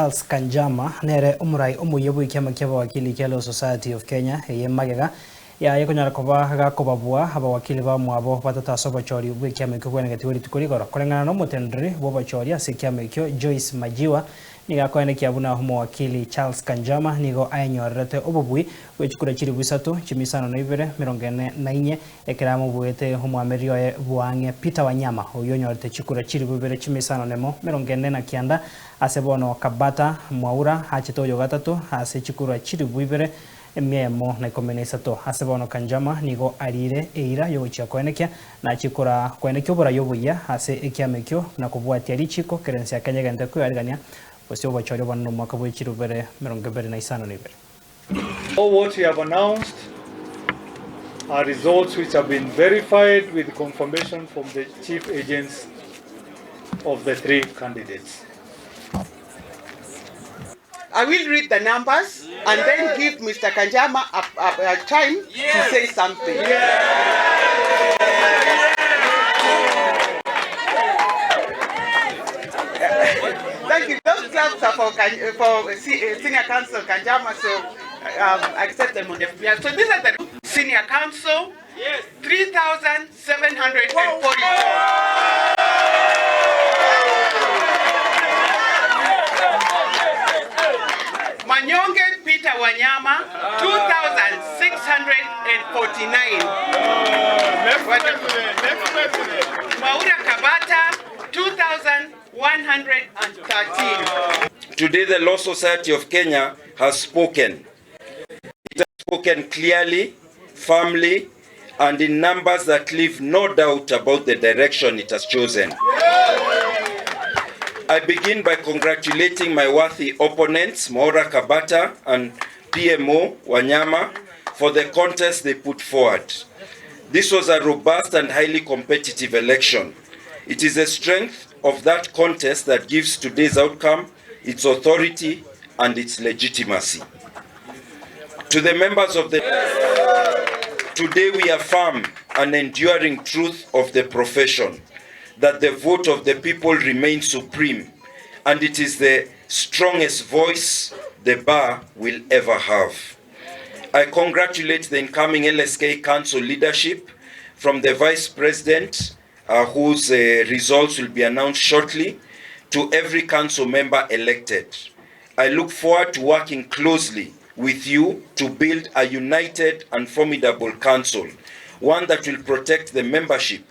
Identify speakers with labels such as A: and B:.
A: Charles Kanjama nere omorai omoyia bw'ekiama ki'abawakili kia Law Society of Kenya eye magega yaye konyara koba gakobabua abawakili bamwabo batato ase obochori bw'ekiama ekio bwenegetigwe rituko rigoro. Koreng'ana nomoteneneri bw'obochori ase ekiama ekio Joyce Majiwa nigo akoenekia buna omowakili Charles Kanjama nigo aenyorerete obobui bw'echikura chilifu isato, chimia isano na ibere, merongo ene na inye Ekero amobuete omwameri oye bw'ang'e Peter Wanyama, oyio onyorete chikura chilifu ibere chimia isano nemo, merongo ene na kianda, ase bono Kabata Mwaura achete oyo gatato ase chikura chilifu ibere emia emo na ikomi na isato. Ase bono Kanjama nigo ariire eira y'ogochia koenekia na chikura koenekia oborai oboyia ase ekiama ekio na kobwatia richiko kerensi ya Kenya egente kwearigania gose obochori obonene omwaka bwe chilifu ibere merongo ebere na isano na ibere.
B: All what we have announced are results which have been verified with confirmation from the chief agents of the three candidates.
C: I will read the numbers and then give Mr. Kanjama a, a, a time to say something. Thank you. Those claps are for, for Senior Counsel Kanjama, so I accept them on the behalf. So these are the Senior Counsel, 3,744. Manyonge Peter Wanyama, 2,649. Mwaura Kabata, 2,113.
D: Today the Law Society of Kenya has spoken. It has spoken clearly, firmly, and in numbers that leave no doubt about the direction it has chosen. I begin by congratulating my worthy opponents, Mwaura Kabata and PMO Wanyama, for the contest they put forward. This was a robust and highly competitive election. It is the strength of that contest that gives today's outcome its authority and its legitimacy. To the members of the Today we affirm an enduring truth of the profession that the vote of the people remains supreme and it is the strongest voice the bar will ever have. I congratulate the incoming LSK Council leadership from the Vice President, uh, whose uh, results will be announced shortly, to every council member elected. I look forward to working closely with you to build a united and formidable council, one that will protect the membership,